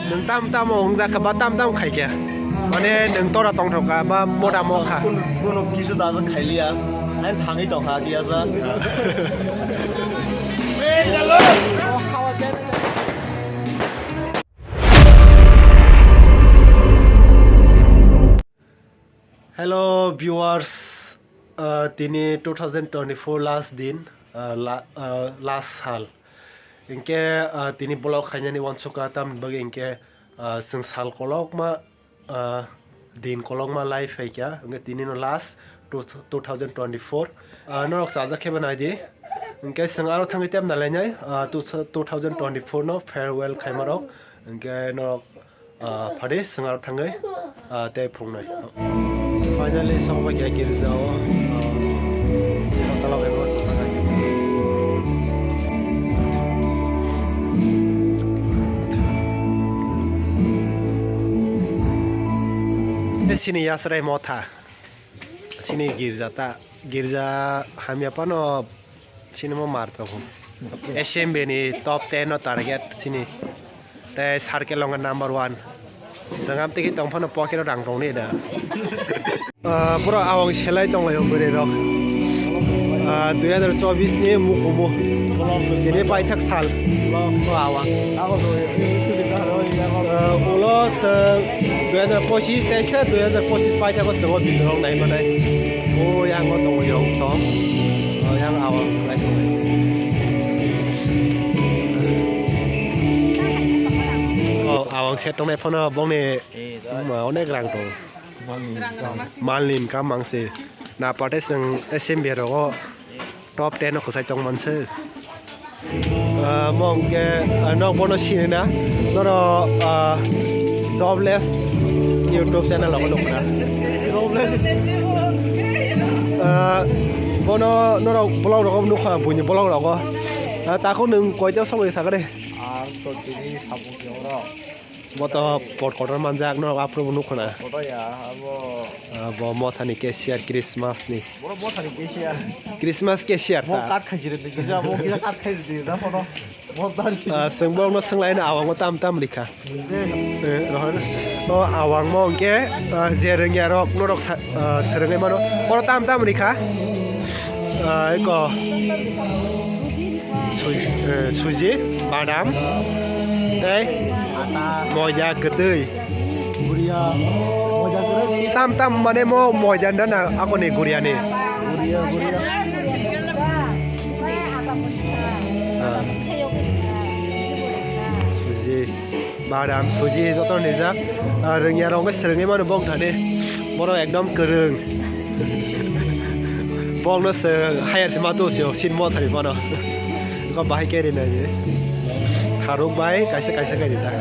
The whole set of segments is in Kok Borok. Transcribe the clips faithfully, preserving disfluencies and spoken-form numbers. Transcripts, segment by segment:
Nwng tam tamo wngjak kha ba tam tam khai khe? Mane nwng tora tongthok kha ba mota mo kha? Kun-, kuno kisu da khailiya. Ang thangwi tongkha kiya sa. Hello viewers, uh, tini two thousand twenty-four last din, uh, la, uh, last sal. Hinkhe, uh, tini vlog khainani uansukha tamni bagwi hinkhe, uh, chwng sal kolokma, uh, din kolokma lai phaikha, hinkhe tini no last two, two thousand twenty-four. Uh, norok chajak khe bo naidi. Hinkhe chwng aro thangwi tebna lainai, uh, two, two thousand twenty-four no farewell khaimarok. Hinkhe norok Ah, phadi swngar thangwi, ah, tei phungnai. Finally, sokbai khe girjao. Ah, swngar chalok hai bo thangsa kha. Sini yasrai motha. Sini girja ta, girja hamya phano. Sini mo mar tongo. Assembly ni top ten no target sini. Tei circle longa number one. Sengam tiki tong phano pocket o rang tong ni da. Ah, pura awang selai tong laio bwrwi rok. Ah, dui hazar chobis ni mukumu. Ini paithak sal. Bo awang. Ah, ulo se dui hazar pochis tei se dui hazar pochis paithak o swngo bidrong nai manai. O yang o tongo yong song. O yang awang. O awang set tongnai phano bongni ma onek rang tong. Malni income mangsi. Na pate seng S M B rogo top ten o kwsai tong manse. Ah, mo hwnkhe, ah, nok bono sinina. Noro, ah, jobless YouTube channel rogo nukna. Ah, bono norok vlog rogo nukha buini vlog rogo. Ah, takhuk nwng koito somoi sakare? Ang to tini sabuk yoro. Bo to pot kotor manjak, norok aphuru bo nukho na. Kotor ya, abo. Ah, bo mothani cashier Christmas ni. Borok mothani cashier. Christmas cashier ta. Bo card khaijire de, kisa bo kisa card khaijire da photo. Bo dar si. Ah, chwng borokno swnglaino awang bo tam tam rikha. Eh, rohor. O awang mo hwnkhe, ah, je rwngya rok norok sa-, ah, swrwngwi mano. Oro tam tam rikha. Ah, eko. Suji, eh, suji, badam, tei moida kwtwi. Guria, moida kwrwi. Tam tam mane mo moida da na akoni guria ni. Guria, guria. Ah. Suji. Badam, suji joto rijak. Ah, rwngya rok wngkhe swrwngwi mano bong thani. Borok ekdom kwrwng. Bongno swrwng higher se ma tu sio, sin mo thani mano. Ko bahai khe rinai ni. Tharuk bai kaisa kaisa khe rijak.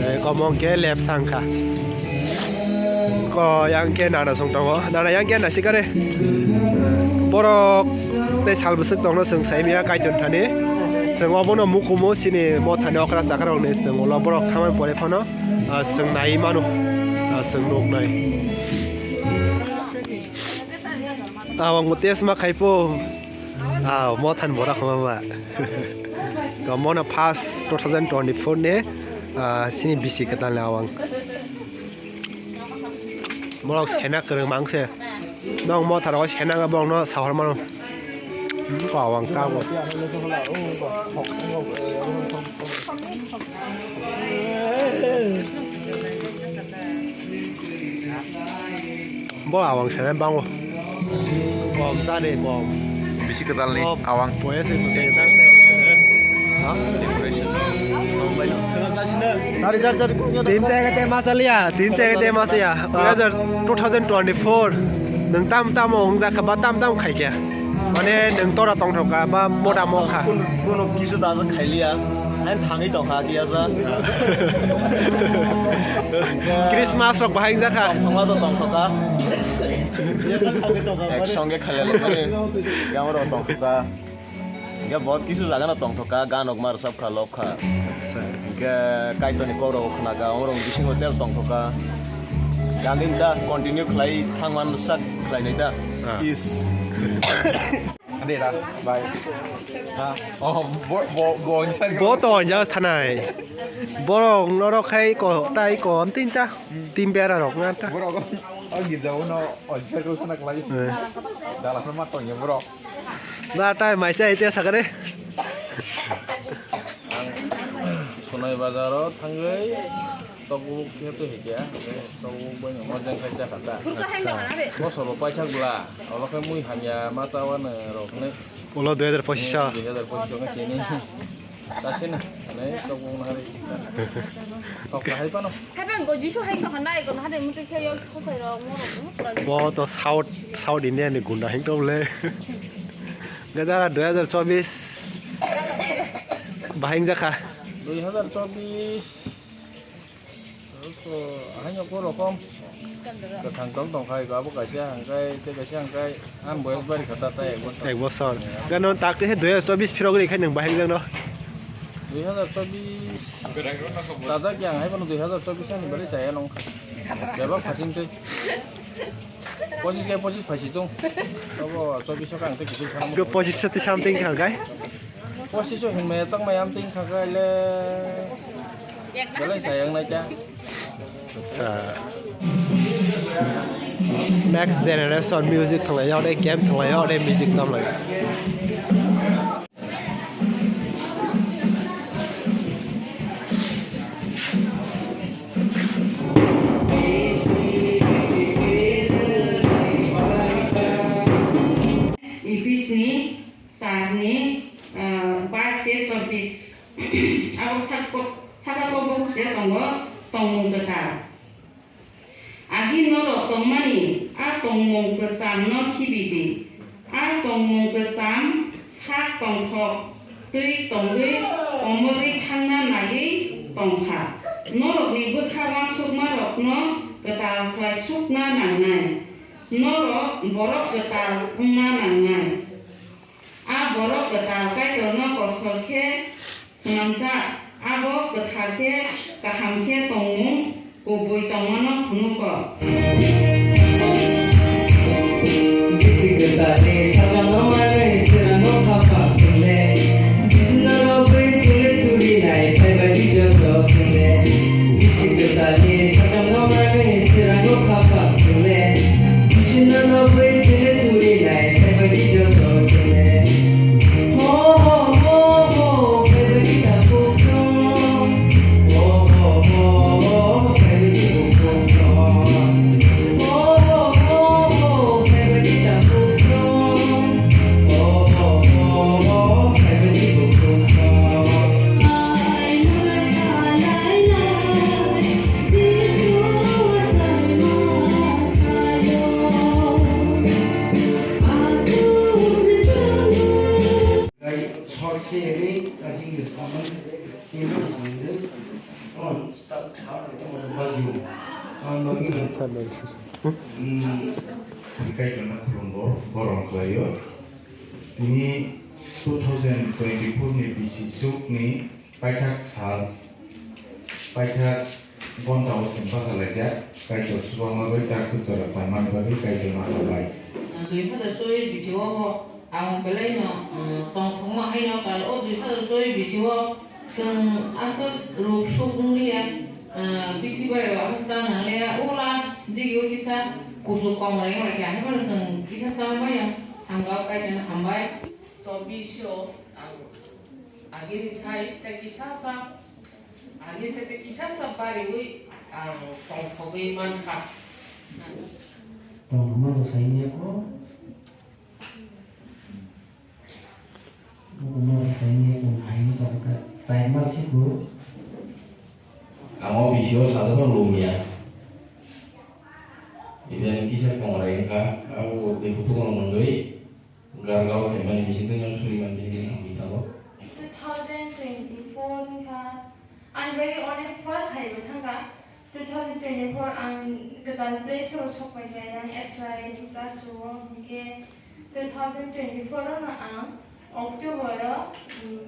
Eh, komong khe lep sang kha. Ko yang khe nana song tongo. Nana yang khe nasi kare. Borok tei sal bwswk tongno chwng sai mia kaitor thani. Chwng obono mukumu sini mothani okra chakra rokni chwng ulo borok thangmani pore phano, ah, chwng nai mano. Ah, chwng nuk nai. Ah, ang test ma khai po. Ah, mothani bora khama ba. Ko mono first two thousand twenty-four ni, ah, sini bisi kwtal ni awang. Borok sena kwrwng mang se. Nong motha rogo sena borokno sahor mano. Hmm, ko awang ta bo. Bo awang sene bango. Bom chani bom. Bisi kwtalni awang. Boya se kwtal. Ha? Decoration. Tin jaga te ma chaliya, tin jaga te ma chaliya. Two thousand twenty-four. Nwng tam tamo wngjak kha ba tam tam khai khe. Mane nwng tora tongthok kha ba mota mo kha. Kun-, kuno kisu da khailiya. Ang thangwi tongkha kiya sa. Christmas rok bahai wngjak kha. Tongthokma to tongthokha. Ek songe khailai lai mani. Yang rok tongthokha. Hingke bahut kisu jaga no tongthokha, gan rok ma rwchapkha, lobkha. Acha. Hingke Kaitorni kok rok khnaga, ong rok bisingo tel tongthokha. Galing da continue khlai thangman sak khlai nai da. Ah. Is. Ade da, bye. Ha? Oh, bo, bo, bo, inside. Bo to onjak thanai. Borok norok khai ko, tai ko, am tin ta. Tin bera rok ngan ta. Borok, oh, girja uno, oh, inside ko khana khlai. Eh. Dalam ma tongya borok. Da tai mai chai te sakare. Ang Sonai bazaro thangwi tokbuk khe twi hikya, tokbuk bai no mojang khai chakha ta. Acha. Bosor bo paithak bla, olo khe mui hamya ma chawano rok hinwi. Ulo dui hajar pochis o. Dui hajar pochis o khe tini. Tasina, ne tokbuk na hari. Tok na hai pano. Hai pano go jisu hai no hanai go na hari muti khe yo khosai rok mo rok mo pura. Bo to South, South India ni gunda hing to le. Gadara dui hajar chobis. Bahing jakha. Dui hajar chobis. Ko, haino ko rokom. Kwthang tong tong khai, abo kaisa hangkai, tei kaisa hangkai, ang boyos bari kha ta, ta ek bosor. Ek bosor. Gano tak te dui hajar chobis phirok ri khai nang bahing jang no. Dui hajar chobis. Dada kyang hai bono dui hajar chobis ani bari chaya nong. Bebak phasing tei. Pochis kai pochis phaisi tung. Abo chobis o kang tei kisil khanang. Go pochis something kha kai. Pochis o hinmaya tongmaya amtwing kha kai le. Belai sayang nai kya. Acha. Next generation music thanglai yao de, game thanglai yao de, music tamlai. Epis ni sar ni, ah, bais khe chobis. Abo saka kok, saka kok bo se tongo, tongmung kwtal. Agi norok tongmani a tongmung kwcham no khibi di. A tongmung kwcham sak tongthok twi tongwi komorwi thangna naiwi tongkha. Norokni bwkha uansukmarokno kwtal khlai sukna nangnai. Norok borok kwtal wngna nangnai. A borok kwtal Kaitorno kosor khe swnamjak, abo kwthar khe kaham khe tongmung kubui tongmano phunukgo. Bisi kwtalni sakano manwi swrangno khaphang chwngle, Jisuno lobwi chwngle surinai phaibadi joto chwngle. Bisi kwtalni sakano manwi swrangno khaphang chwngle, Jisuno lobwi chwngle surinai phaibadi joto chwngle. Ho, ho, ho, ho, phaibadi takhuk song. Ho, ho, ho, ho, phaibadi bukhuk song. Ho, ho, ho, ho, phaibadi takhuk song. Ho, ho, ho, ho, phaibadi bukhuk song. Gai short se ri, kasing ge saman, kino hande, on, start, start, on, baju, on, bagi. Hmm. Kaitorno khulumgo, borom khlaio. Tini two thousand twenty-four ni bisi suk ni paithak sal, paithak gonta o chwng bachalaijak, Kaitor chubama bai taksuk jora tanmani bagwi Kaitorno hambai. Dui hazar chobis bisingo bo ang belai no, um, tongthokma haino kal o dui hazar chobis bisingo chwng aswk ruk suk wngya, um, bithi bai rok aswk chang nangliya, o last digi o kisa kuchuk kong reng rok ya, haino chwng kisa chang bai no hamga o Kaitorno hambai. Chobis o ang agini sai tei kisa sa Ani se te kisa sa bariwi ang tongthogwi mankha. Tongthokma bo saini ako. Tongthokma bo saini ako, haini tongkha. Chai ma siku. Ang o bisio sadokno lumya. Iben kisa kongrai wngkha, abo tei kutung rok mwnwi. Gargao khaimani bisingtwi no surimani bisingtwi thangwi thango. Two thousand twenty-four wngkha, ani bagwi onek first hai bo thangkha. Two thousand twenty-four ang kwtal place o sok pai kha, yang S Y church o, hinkhe two thousand twenty-four o no ang October o, um,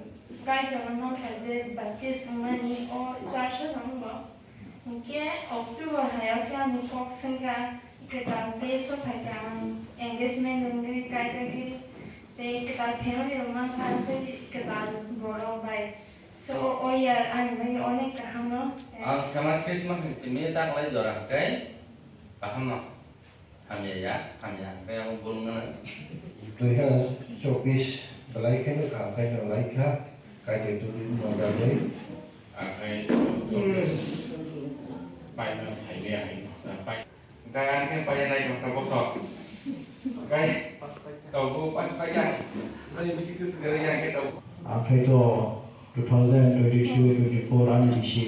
Kaitor no nokha je baptize wngmani o church o thangwi bo. Hinkhe October hai o khe ani kok swngkha, kwtal place o phaikha ang engagement wngwi kaitagwi tei kwtal family rok mankha tei kwtal borok bai. So o year ani bagwi onek kaham no. Ang sama Christmas ni simi taklai jora hwnkhe kaham no. Hamya ya, hamya hwnkhe abo bolong gana. Dui hazar chobbish belai kheno kaham khe no lai kha, Kaitor tubui no bagwi. Akhai paino saimaya hai no, pai. Gaya khe pai nai no tabok to. Gai, tabok pas pai ya. Gai bisi kus gari ya khe tabok. Akhai to two thousand twenty-three twenty-four ani bisi.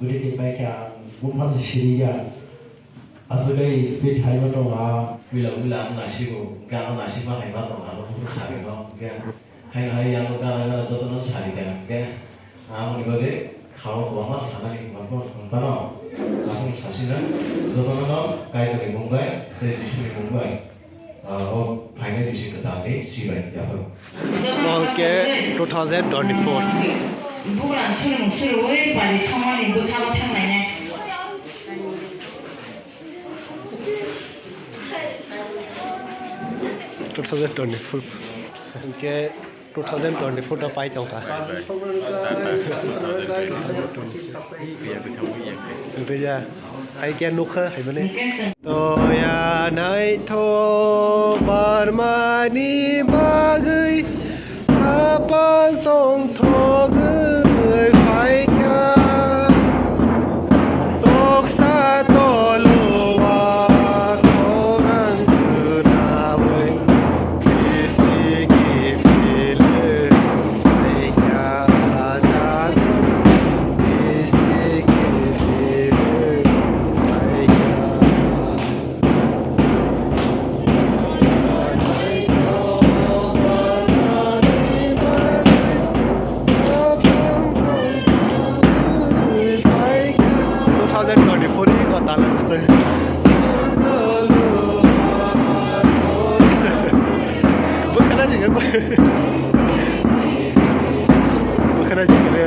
Budi khe pai kha, bumhan siri ya. Aswk khe speed hai ma tongo, puila puila ang nasigo, gana nasikma hai ma tongo, ano buphuru sari no, hwnkhe haino hai ano gana gana jotono sari kha, hwnkhe amoni bagwi kha o kwbangma sanani hwnba phano, aswk sasino jotono no Kaitorni mung bai tei Jisuni mung bai, ah, o phainai bisi kwtalni chibai yapharo. Bo hwnkhe two thousand twenty-four. Bugrang sulung sulungwi pari somani bwkha bwthang nainai. Two thousand twenty-four. Hwnkhe two thousand twenty-four ta pai tongkha. Hwnkhe ya, hai khe nukha hai mani. Toya naitho barmani bagwi Khapang tongthogwi phaikha, toksa tolowa khorang khwnawi, bisi kiphilwi phaikha, jadu bisi kiphilwi phaikha. Two thousand twenty-four ni ko tala kosoi. Bukhana jingga. Bukhana jingga.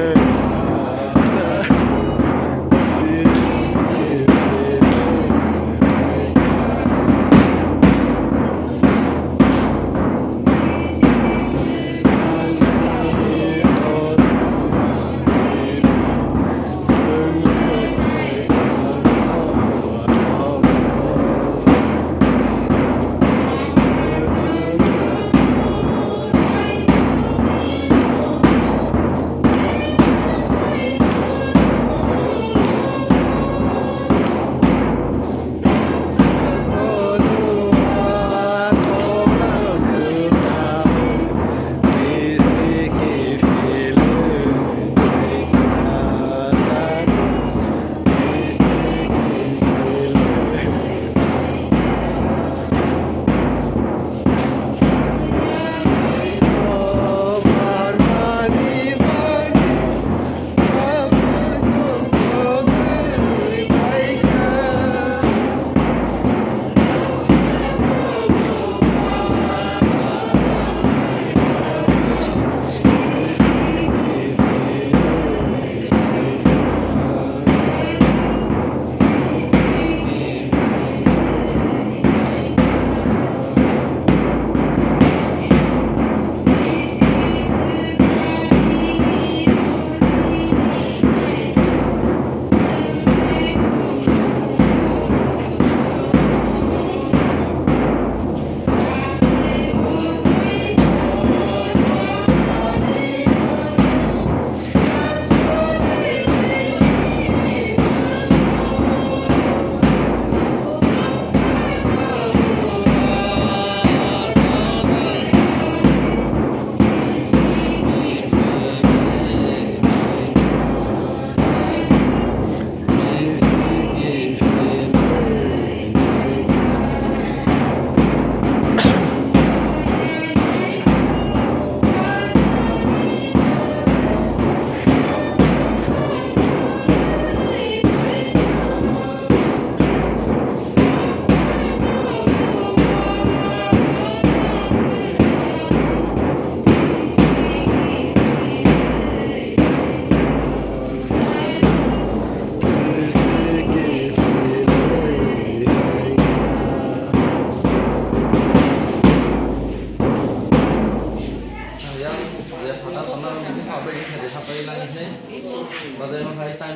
Two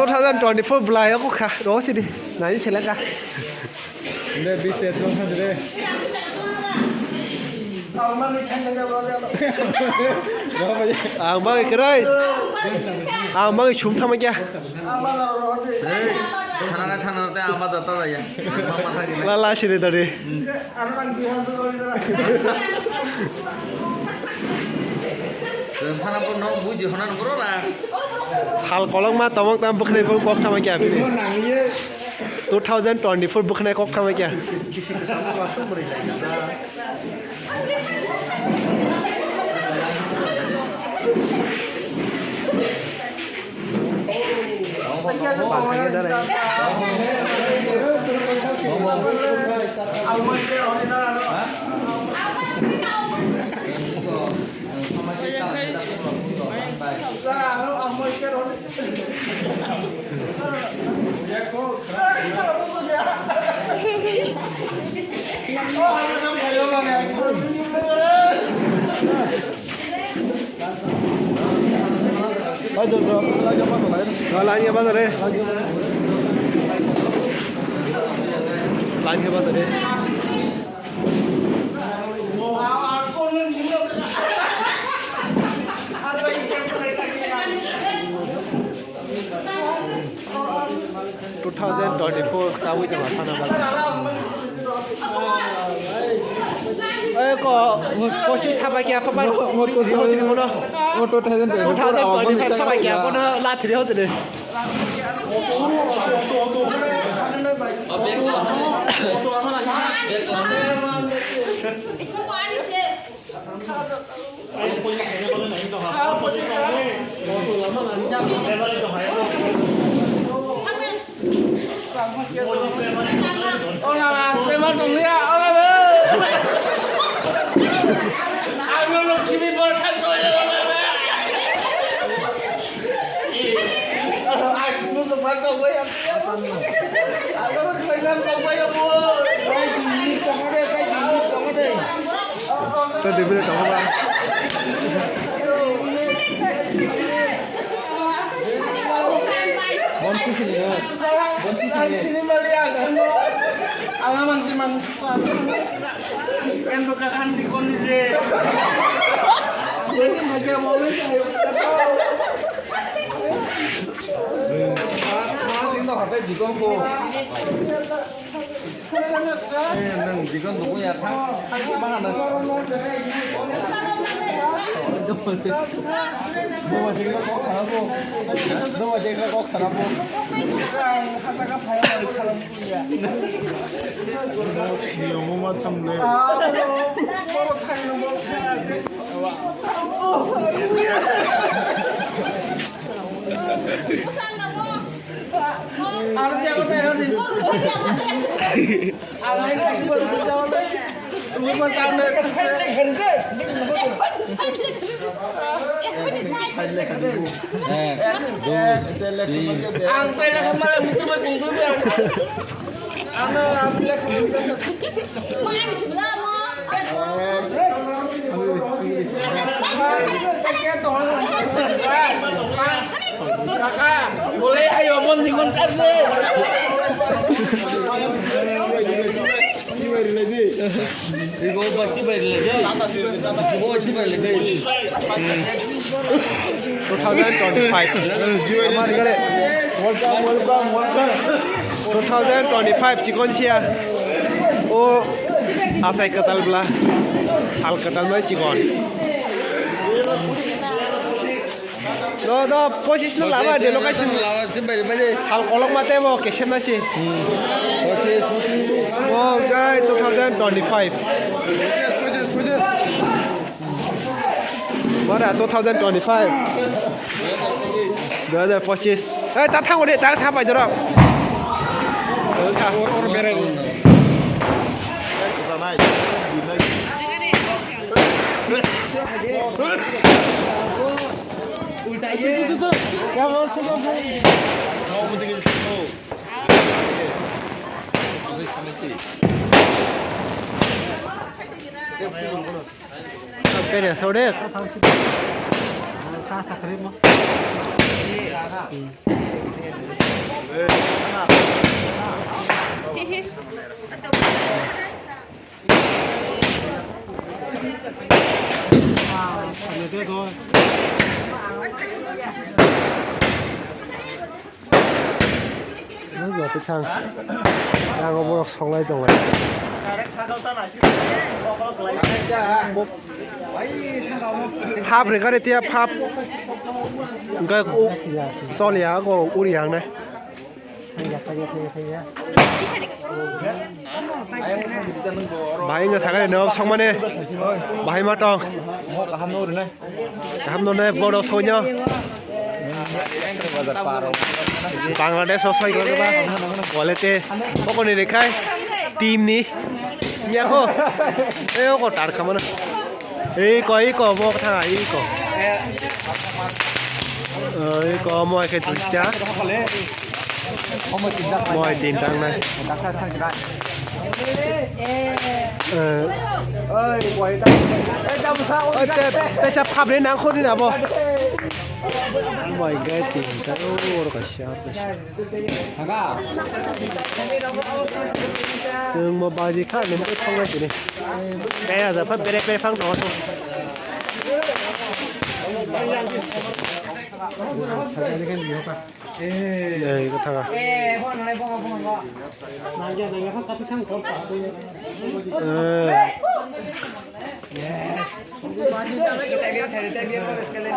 thousand twenty-four bwlai o kha ro sidi nai seleka. Nde bis te tong thang de. Ang bagwi kwrwi. Ang bagwi sum thangma kya. Thana na thana te ama da ta ya. Lala sini tadi. Thana pun no buji hona no bro na. Sal kolok ma tomok tam bwkhwnai pun kok thangma kya. Two thousand twenty-four bwkhwnai kok thangma kya. Lagi apa tadi? Lagi apa tadi? Two thousand twenty-four ta wi tongma sana bal. Eh, ko, ko si sabai kya, ko bar. Mo two thousand, mo two thousand twenty-four sabai kya, ko na la thri ho tene. Tei dui minute tongo ba. Bon sisini no. Bon sisini. Ang sini mali ang ano. Ang aman si man. Endo kakan di kon ni re. Ini baca boleh saya. Ini hatai di kon ko. Eh, nwng dikon dubu ya thang. Thang ma hano. Dubu jikla kok sana po. Dubu jikla kok sana po. Niyomo ma thamle. Eh, dui, tin. Ang tei na khamale mutu ba kung kung ya. Ano apila kung kung. Kaka, boleh ayo mon di kontak deh. Igo basi bai le de. Igo basi bai le de. Two thousand twenty-five. Amar gare. Welcome, welcome, welcome. Two thousand twenty-five chikon sia. O asai kwtal bla. Sal kwtal mai chikon. No, no, pochis no lama de location. Lama se bai bai de. Sal kolok mate bo kesem na se. Hmm. Pochis, pochis. Oh, guy, two thousand twenty-five. Pochis, pochis. Bara two thousand twenty-five. Dui hajar pochis. Eh, ta thang ode, ta thang bai jorok. Or, or berai. Ulta ye. Pere sore. Nw jotwi thang. Ang borok songlai tonglai. Phap rwkha rw tiya phap. Hwnkhe u-, choliya go uriya wngnai. Bahai wngkha sakani nok songmani. Bahai ma tong. Kaham no ne bodo sonyo. Bangladesh o soi khe ba quality pokoni ni khai team ni ya ko e o ko tar khamana e ko e ko mo tha e ko e ko mo ke duita. Moi tin tang nai. Eh. Oi, te, te sa phabri nang khori na bo. Moi gai tin tang oro ka sha. Sung mo baji kha ni mo thong nai tini. Kaya ja pha bere bere phang no. Ei, ko thanga. Eh.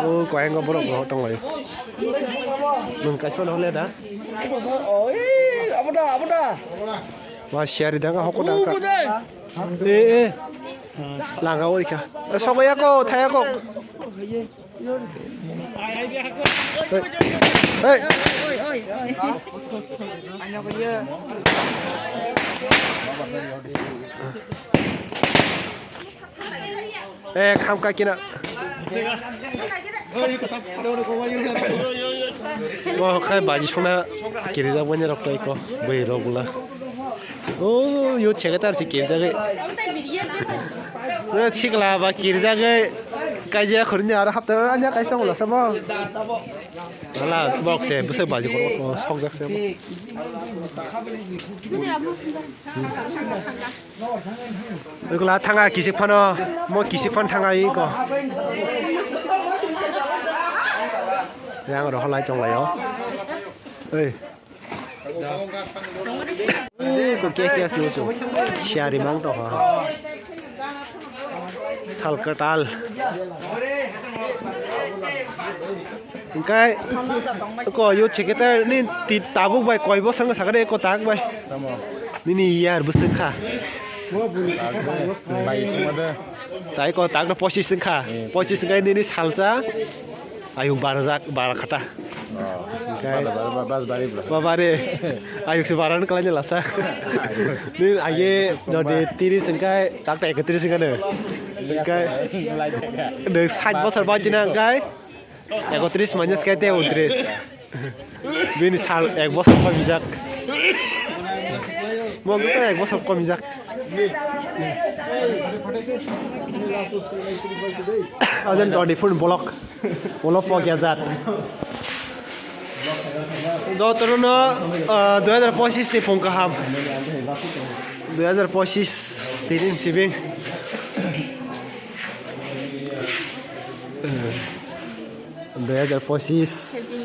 O, koyang ko borok bo tong lai. Nung kaisa na hole da? Aboda, aboda. Wa siari danga hoko danga. Eh, eh. Langa oi kha. Eh, sogo yako, thayako. Hey. Hey. Eh, kham ka kina. Bo khai baji sona kirijak bani rok tai ko, bui rok bula. O, yo chega tar si kirijak. Na chikla ba kirijak. Kaijia khurni aro hapta anya kaisa tong lasa bo. Hala bok se bwswk baji ko, o, sokjak se. Ikla thanga kisik phano, mo kisik phan thanga iko. Yang rohor lai tong lai o. Ei. Iko khe khe asli uchu. Siari mang tokha. Salkatal. Hingkai ko yo cheketa ni ti tabuk bai koi bosong sakade ko tak bai. Nini yar bwswk kha. Bai sima de. Tai ko tak no pochis wngkha. Pochis wngkha nini salsa. Ayuk barajak, bara khata. Hingkai bas bari bro. Babare. Ayuk se bara no kalai lasa. Nini age jodi tiris wngkha tak ta ekotris wngkha no. Hingkai nung sait bosor bachina hingkai. Ekotris minus khe te untris. Bini sal ek bosor komijak. Mo gita ek bosor komijak. Ajan twenty four block. Block pokya jat. Jotono, ah, dui hajar pochis ni phung kaham. Dui hajar pochis tini sibing. Dui hajar pochis,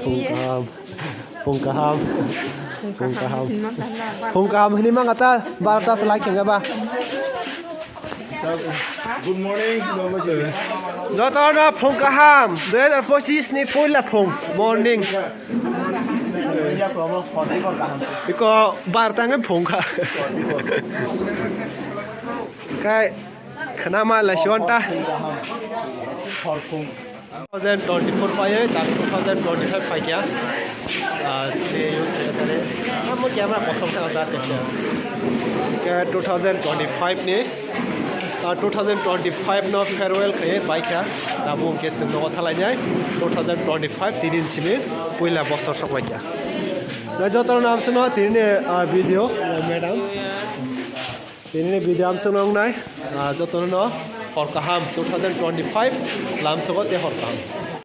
phung kaham, phung kaham, phung kaham, phung kaham hini mangata barota se lai khenga ba. Good morning. Jotono phung kaham, dui hajar pochis ni puila phung morning. Iko barota nge phung kha. Kai khana ma lai siwan ta. Two thousand twenty-four pai, tak two thousand twenty-five pai kya. Ah, se yo se tare. Amo camera kosong thang sa te. Ke two thousand twenty-five ni, ah, two thousand twenty-five no farewell khaye bai kha. Abo ke se no thalai nai. Two thousand twenty-five tini simi puila bosor sok bai kya. Na joto nam sino tini, ah, video, madam. Tini ni video amsong nongnai, ah, jotono no hor kaham two thousand twenty-five lamsogo te hor kaham.